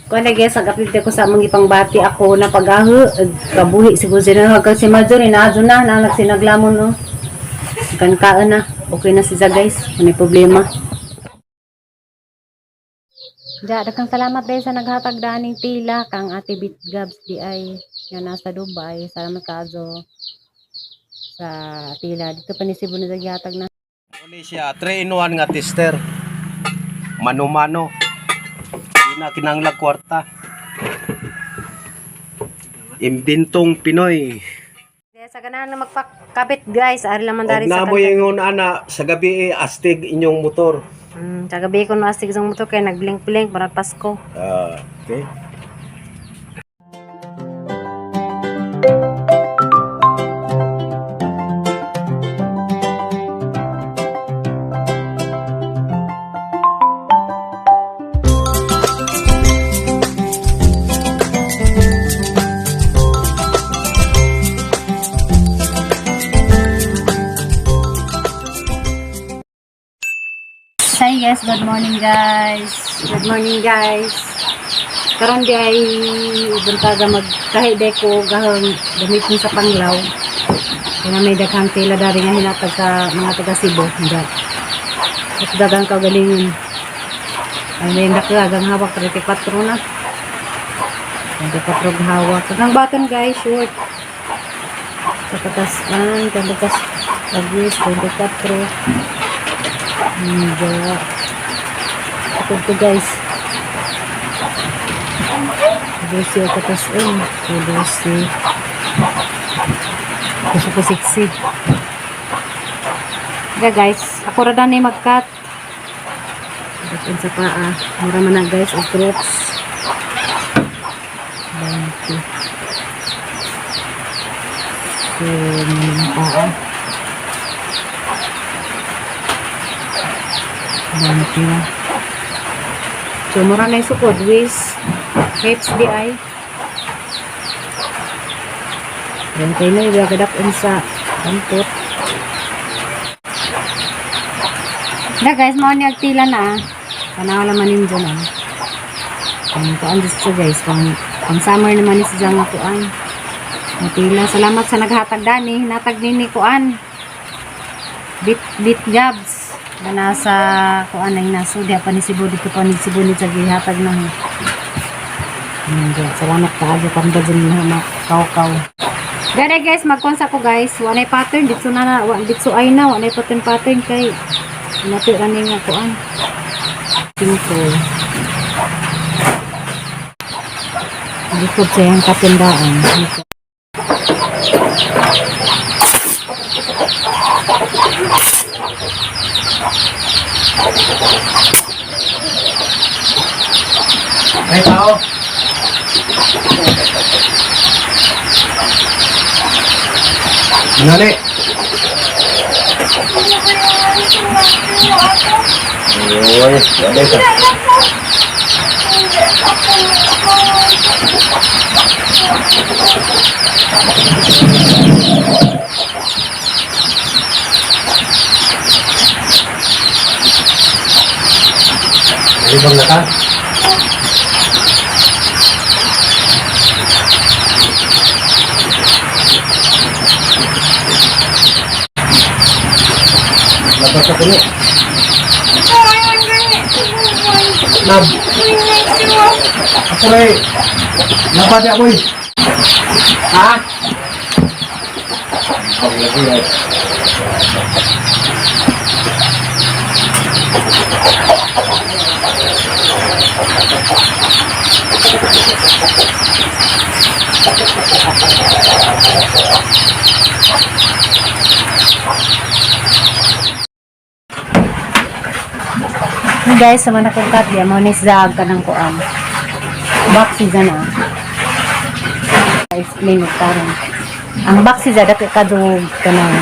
Kuan na guys, nag-update ko sa among ipangbati ako na pagaho, kabuhi siguro sila hanggang si Marjorie na na na nagsinaglamon, no. Kan kaan na. Okay na siya, guys. May problema. Ja, daghang salamat dahil sa naghatag daning tila kang Ate Bit Gabs di ay nga nasa Dubai. Salamat kaayo sa tila. Dito pa ni Cebu na gihatag na. Uli siya, 3 in 1 nga tester. Mano-mano. Di na kinanglag kwarta. Imbintong Pinoy. Sa ganahan na magpakabit, guys, ari laman dari Og sa namo kanta. ingon ana sa gabi eh, astig inyong motor. Sa gabi ko no astig sa motor kay nagblink-blink para Pasko. Ah, okay. Hi guys, good morning guys. Good morning, guys. Karon di ay buntaga magkahi ko gahong gamitin sa panglaw. Kaya may daghang tela dari nga hinatag sa mga taga Cebu. Hindi. At daghang kagalingon. Ay may daghang hawak 34 na. 34 hawak. Ang baton, guys, short. Sa katasan, kabukas agis 24. Hindi. Ito to, guys. Lucy o katas eh. Lucy. Gusto ko sexy. Yeah, guys. Ako ra ni mag-cut. Dapat sa paa. Mura man na, guys. O crocs. 20. So, mga paa. 20 na. So, mura na yung sukod. Waist, hips, di ay. Yan kayo na, ibagadak sa kampot. Na guys, mao ni agtila na ah. Panaw naman ninyo na. Ang kuan dito, guys, pang summer naman ni si Jang kuan. Matila. Salamat sa naghatag dani. Natag nini kuan. Bit bit jobs na nasa kuan ay naso diha pa ni Cebu, dito pa ni Cebu ni sa gihatag na. Salamat kaayo kang dyan na kaw-kaw. Gana guys, magkonsa ko, guys. Wa nay pattern dito na na, wa dito ay na, wa nay pattern pattern kay napi ra ni nga kuan. Cinco. Likod sa iyang katindaan. Ay tao. Nani? Oy, wala ka. Ano bang naka? Labas ako ni. Lab. Ako rin. Labas ako eh. Ha? Ang lagi ay. Hey guys, sa mga nakong kat, di mo ni Zag ka ng kuan. Box si na. Explain og karon. Ang box si Zag dako kadug kanang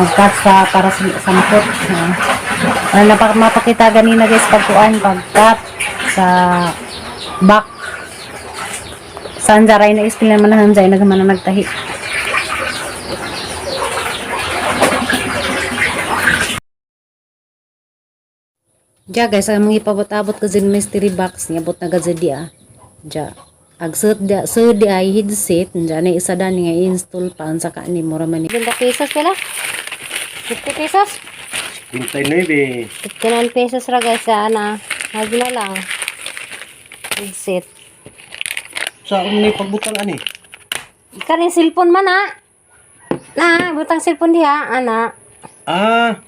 pagkat sa para sa sampot. Ha? Ano na pa mapakita ganina, guys, pagkuan pagkat sa back. Saan jaray na explain naman na hanjay nagman na nagtahi. Ja guys, ang mga ipabot-abot ko din mystery box niya abot na gud di ah. Ja. Ag sud di sud di ay headset, ja na isa dani nga install pa unsa ka ni mura man ni. 50 pesos pala. 50 pesos. 59. 59 pesos ra guys sa ana. Hag na lang. Headset. Sa ni pagbutang ani? Kaning cellphone man ah. Na, butang cellphone diha ana. Ah,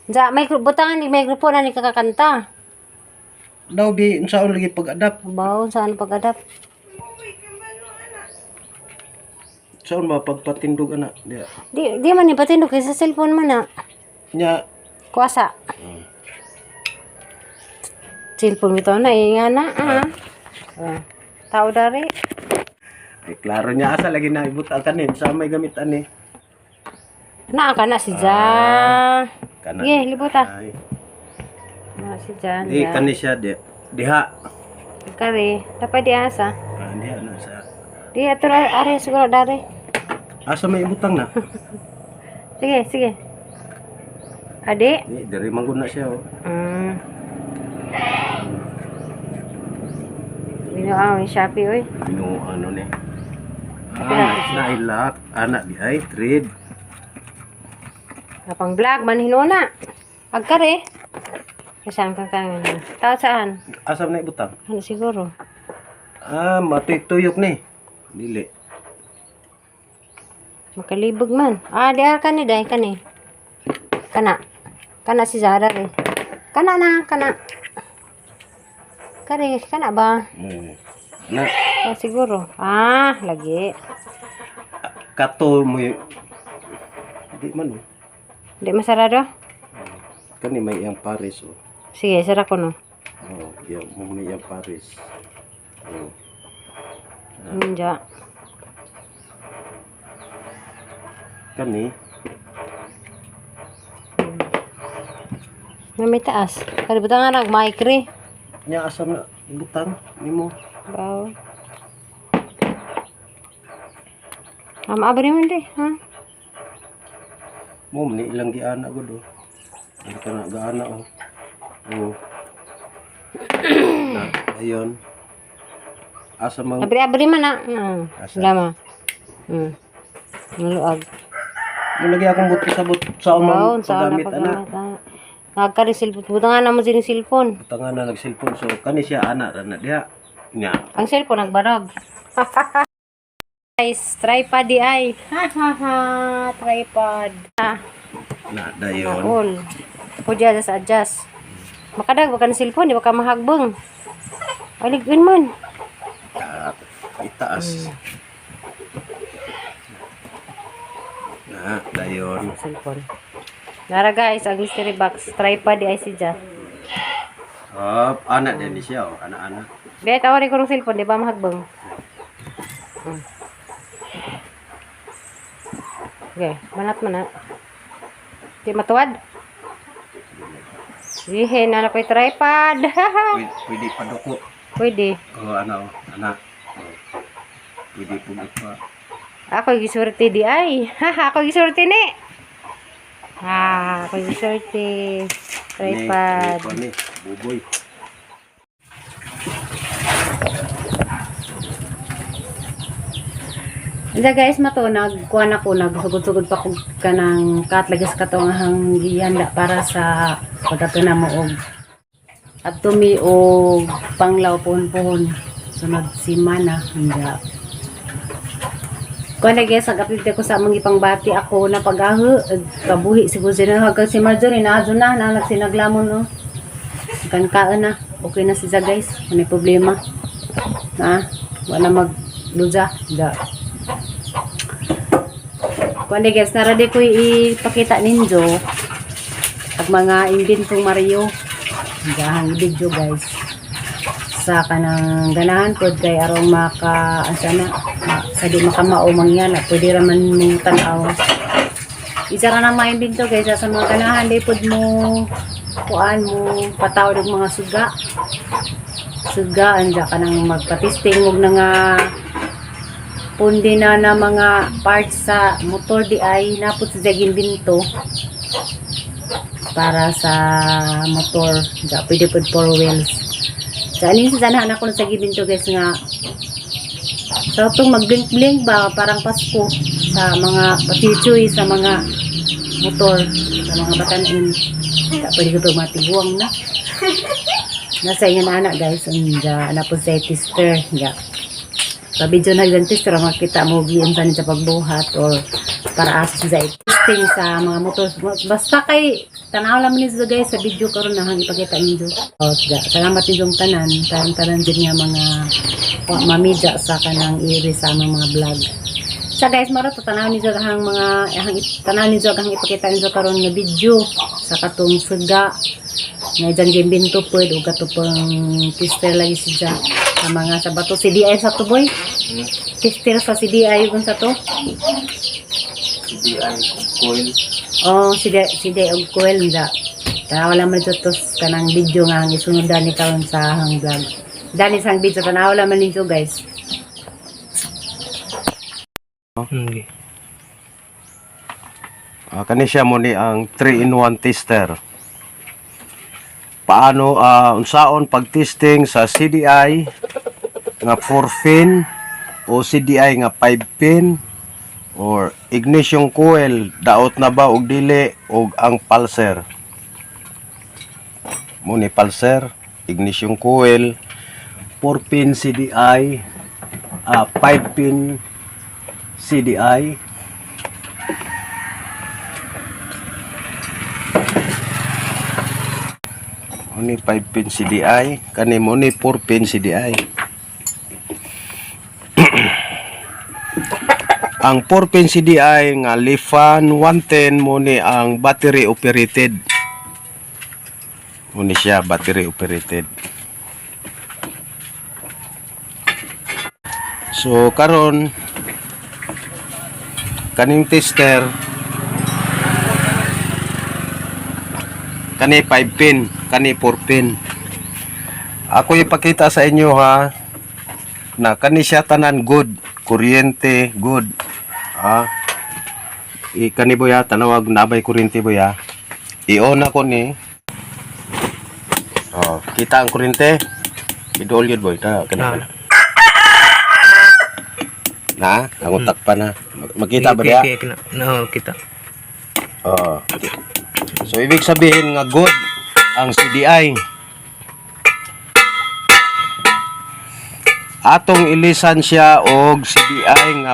Ja, may butangan ni microphone ani kakakanta. Daw bi unsaon lagi pag-adapt? Baon saan pag-adapt? Saon ba pagpatindog ana? Diya. Di di man ni patindog kay sa cellphone man ah. Nya. Kuasa. Cellphone bitaw na eh, nga na ah. Ah. Tao dari. Ay klaro niya asa lagi na ibutang kanin sa may gamit ani. Naa ka na si Ja. Kana. Sige, libot ah. Ay, Na si Ja. di Ja. kani siya di. Diha. Kare, dapat di asa. Ah, diha na sa. Di ato are siguro dari. Asa may ibutang na? Sige, sige. Adi. Di diri man gud na siya oh. Binuang yung Shopee oy. Binu ano ni. Ah, na ilak anak di ay trade. Kapang vlog man hinuna. Agkare. Saan kang kangan? Tao saan? Asa man na ibutang? Ano siguro? Ah, matuyok ni. Dili. Makalibog man. Ah, di ah, kani dai kani. Kana. Kana si Zara re. Kana na, kana. Kare, kana ba? Na Ah, siguro. Ah, lagi. Kato mo di man oh. Di masarado? Kani may iyang pares oh. Sige, sara ko no. Oh, iya mo may iyang pares. Oh. Ninja. Kani Na may taas. Kare butang nga nag mic re. nya asa na ibutang nimo. Baw. Am abri man di, ha? Mo man ni ilang giana gud oh. Ano ka na gaana oh. Oh. Na, ayon. Asa man Abri abri man ah. Asa? Lama. Naluag. Mo lagi akong buto sa but sa Baw, man saan na paggamit ana. paggamit ah. Nagkari cellphone. Butang nga naman sin cellphone. Butangan na nag-cellphone so kani siya ana ra na diha. Nya. Ang cellphone nagbarog. Guys, tripod di ay. Ha ha ha, tripod. Ah, Na dayon. all. Pwede adjust adjust. Makadag baka ng cellphone, di baka mahagbong. Aligin man. Ta, itaas. Na dayon. Cellphone. Nara guys, ang mystery box. Tripod di ay si Ja. Hop, ana din ni siya oh, ana-ana. Di, tawarin ko ng cellphone, di ba mahagbong? Okay, manat man Di matuwad. Sige, nana ko'y tripod. Pwede, pwede pa duko. Pwede. Oh, ana oh, ana. Oh. Pwede po pa. Ako gisurti di ay. Ako gisurti ni. Ah, ako gisurti. Tripod. Ni, ni, buboy. Hindi guys, mato nagkuan ako, nagsugod-sugod pa ko kanang katlagas katong ahang gihanda para sa pagkato na mo og adto mi og panglaw pohon-pohon sunod simana hindi. Kuan na guys, nag-update ko sa among ipangbati ako na pag-aho, kabuhi siguro sila hanggang si Marjorie na na na nagsinaglamon no. Kan kaan na, okay na siya guys, ano problema. Na, wala magluja. Da. Kuan guys, nara di ko ipakita ninyo ag mga imbentong Mario. Gahang video guys. Sa kanang ganahan pod kay arong maka asa na sa di makamao mangyan na pwede ra man mong tan-aw. Isa ra na maimbento guys sa mga ganahan di pod mo kuan mo patawad og mga suga. Suga anja kanang magpatisting og na nga pundi na na mga parts sa motor di ay napot sa imbento. Para sa motor. Ja, pwede pod four wheels. Sa anin sa sana anak ko sa gibinto, guys, nga sa itong mag-blink-blink ba, parang Pasko sa mga patichoy, sa mga motor, sa mga batanin. Ja, pwede ko pag matiguang na. Nasa inyo na anak, guys. Ang ja, anak po sa tester. Ja. Pa-video na lang tester, makita mo giyon sa sa pagbuhat or para asa sa testing sa mga motor. Basta kay tanaw lang ni guys sa video karon na hang ipakita ninyo. Oh, ja. Salamat ninyong tanan, tanan-tanan din nga mga wa mamidya sa kanang iri sa among mga vlog. Sa guys, maro to tanaw ninyo ang mga hang tanaw ninyo ang ipakita ninyo karon nga video sa katong suga nga dyan gimbinto pwede o kato pang tester lagi siya sa mga sa bato CDI sa to, boy. Tester sa CDI kung sa to. CDI coil. Oh, CDI, CDI og coil da. Tanaw lang man to kanang video nga ang isunod dani karon sa hang vlog. Dani sa hang video, tanaw lang man ninyo, guys. Okay. Kani siya mo ni ang 3-in-1 tester. Paano unsaon pag-testing sa CDI nga 4 pin o CDI nga 5 pin or ignition coil, daot na ba og dili, og ang pulser. Mo ni pulser, ignition coil, 4 pin CDI, 5 pin CDI. Mo ni 5 pin CDI, kani mo ni 4 pin CDI. Ang 4 pin CDI nga Lifan 110 mo ni ang battery operated. Mo ni siya battery operated. So karon kaning tester kani 5 pin, kani 4 pin. Ako ipakita sa inyo ha na kani siya tanan good, kuryente good. Ah. I kani boya tanawag nabay kuryente boya. I-on ako ni. Oh, kita ang kuryente. Idol yun, boy. Ta, kana Ah. kana. Na, ang utak pa na. Makita ba diya? Okay, okay, no, kita. Oo. So ibig sabihin nga good ang CDI. Atong ilisan siya og CDI nga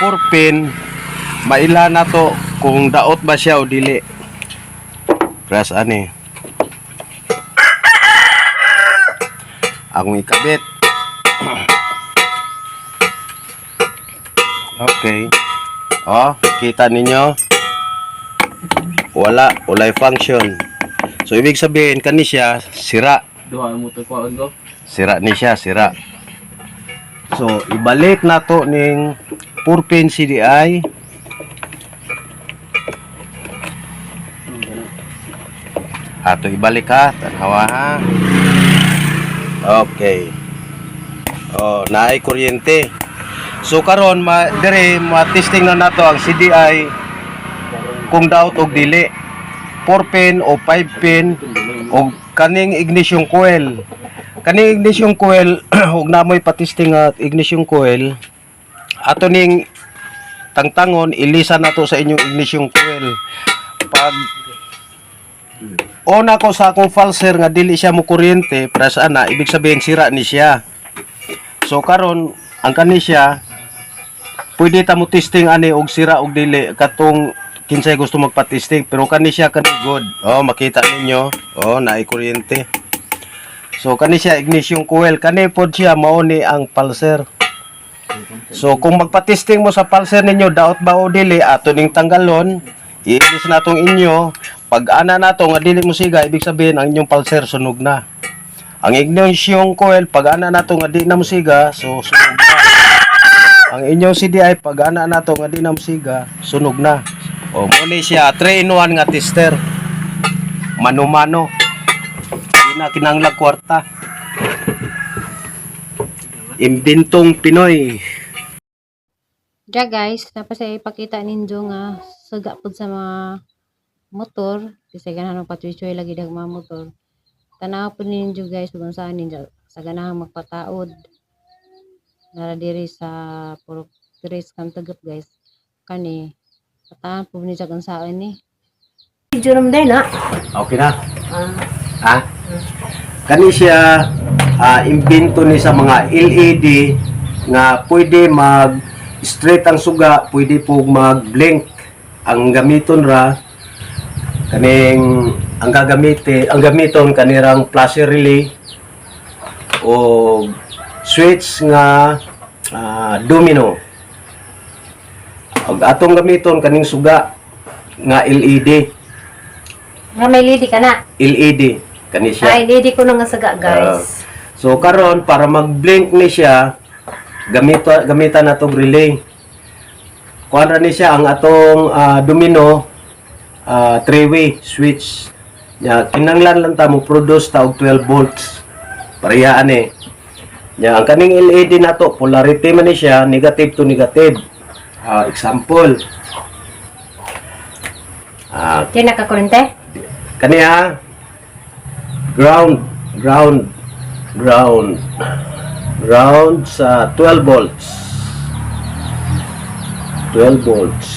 4 pin, maila na to kung daot ba siya o dili. Press ani. Akong ikabit. Okay. Oh, kita ninyo? Wala, walay function. So ibig sabihin kani siya sira. Duha mo to kuan ko. Sira ni siya, sira. So ibalik nato ning 4 pin CDI. Ato ibalik ha, tanhawa ha. Okay. Oh, naay kuryente. So karon ma dire ma-testing na nato ang CDI kung daot og dili. 4 pin o 5 pin o kaning ignition coil. Kaning ignition coil ug namoy patisting at ignition coil ato ning tangtangon ilisa nato sa inyong ignition coil. Pag on ako sa akong falser nga dili siya mo kuryente, press ana, ibig sabihin sira ni siya. So karon ang kani siya pwede ta mo testing ani og sira og dili katong kinsay gusto magpa-testing, pero kani siya kani good. Oh, makita ninyo. Oh, naay kuryente. So kani siya ignition coil, kani pod siya mao ni ang pulser. So kung magpa-testing mo sa pulser ninyo daot ba o dili, ato ning tanggalon, iilis natong inyo. Pag ana nato nga dili mo siga, ibig sabihin ang inyong pulser sunog na. Ang ignition coil, pag ana nato nga di na mo siga, so sunog na. Ang inyong CDI, pag ana nato nga di na mo siga, sunog na. O mo ni siya 3 in 1 nga tester. Mano-mano. Di na kinahanglan kwarta. Imbentong Pinoy. Ja guys, tapos ay ipakita ninyo nga suga pud sa mga Motor kasi ganahan magpatsuy lagi dag mga motor. Tanaw po ninyo, guys, kung saan ninyo sa ganahan magpataod. Nara diri sa Purok Tres, Cantugap, guys. Kani pataan po ni sa kung saan ni. Video naman din na. Okay na. Ah. Ha? Kani siya imbento ni sa mga LED nga pwede mag straight ang suga, pwede po mag blink. Ang gamiton ra kaning ang gagamite, ang gamiton kanirang flasher relay o switch nga domino. Og atong gamiton kaning suga nga LED. Nga may lidi ka na. LED kani siya. Ay, lidi ko na nga saga, guys. So karon, para mag-blink ni siya, gamitan natong relay. Kuan ra ni siya ang atong domino, three-way switch. Ya, kinanglan lang ta mo produce ta og 12 volts. Parehaan eh. Ya, ang kaning LED nato polarity man ni siya, negative to negative. Example. Di nakakurente? Kaniya ground, ground, ground, ground sa 12 volts, 12 volts.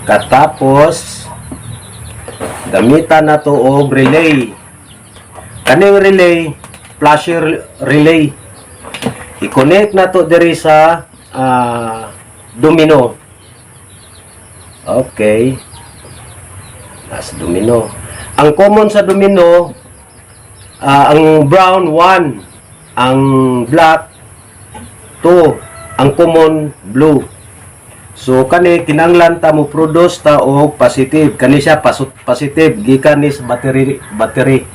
Katapos gamitan na to og relay. Kaning relay, flasher relay, i-connect na to diri sa domino. Okay. Nasa domino. Ang common sa domino, ang brown 1, ang black 2, ang common blue. So kani kinanglan ta mo produce ta og positive. Kani siya positive gikan ni sa battery battery.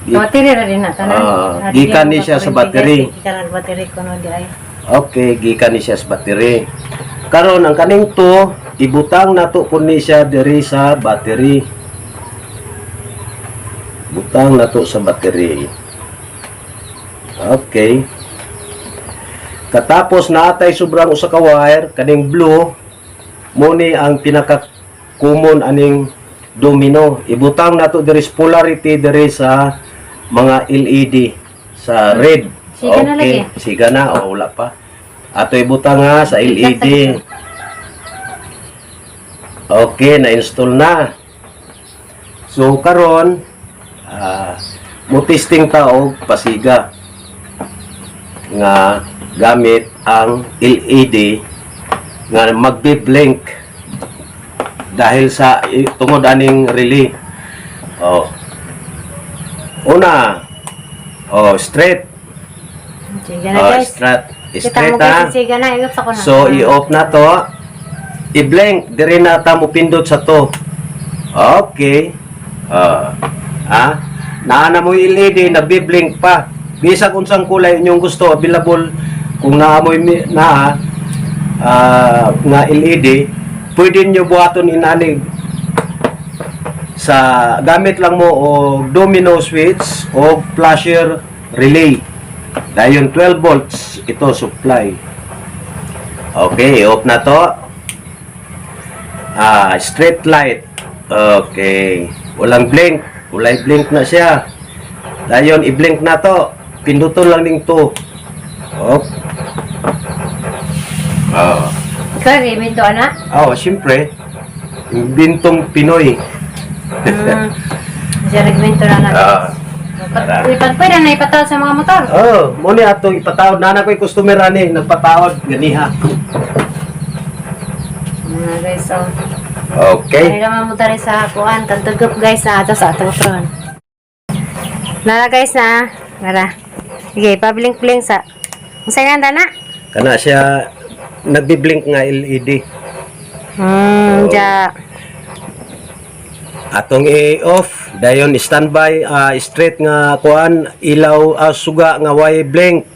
Battery ra din na tanan. Ah, gikan ni siya sa battery. Gikan ang battery ko no di ay. Okay, gikan ni siya sa battery. Karon ang kaning 2, ibutang nato kun ni siya diri sa battery. Butang nato sa battery. Okay. Katapos naatay sobrang usa ka wire kaning blue mo ni ang pinaka common aning domino. Ibutang nato diri sa polarity diri sa mga LED sa red. Siga na lagi. Siga na o wala pa. Ato ibutang nga sa LED. Okay, na-install na. So karon mo testing ta og pasiga nga gamit ang LED nga magbi-blink dahil sa tungod aning relay. Oh. Una. Oh, straight. Siga na, Oh, guys. straight. Kita Straight mo, guys, ha. siga na. I-off sa ko na. So i-off na to. I-blink diri na ta mo pindot sa to. Okay. Ah. Naa na mo LED, nagbi-blink pa. Bisag unsang kulay inyong gusto, available kung naa mo naa nga LED, pwede niyo buhaton inanig sa gamit lang mo og domino switch o flasher relay. Dayon 12 volts ito supply. Okay, off na to. Straight light. Okay. Walang blink. Walay blink na siya. Dayon i-blink na to. Pinduton lang ning to. Op. Ah. Ikaw, iminto ana. Oh, siyempre. Imbintong Pinoy. Siya nagminto na na. Ah. Ipat pwede na ipatawad sa mga motor. Oh, mo ni atong ipataod na ko'y customer ani nagpataod ganiha. Mga guys, so. Okay. Kaya naman mo tari sa kuan, kantugop, guys, na ato sa atong tron. Nara, guys, na. Nara. Sige, pablink-blink sa. Unsa nga na? Kana siya nagbi-blink nga LED. Ja. Atong i-off, dayon standby, straight nga kuan, ilaw, suga nga way blink.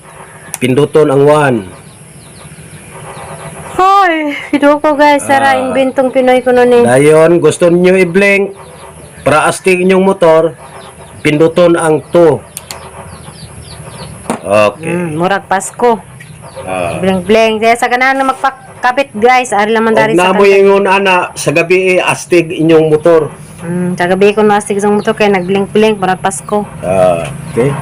Pinduton ang 1. Hoy, hido ko, guys, sara imbentong Pinoy ko nun eh. Dayon gusto niyo i-blink para astig inyong motor, pinduton ang 2. Okay. Murag Pasko. Ah. Blink blink. Kaya sa ganahan na magpak Kapit guys, ari lang man Og dari sa na mo ingon ana sa gabi eh, astig inyong motor. Kagabi ko na astig sa motor kay nagblink-blink para Pasko. Ah, okay.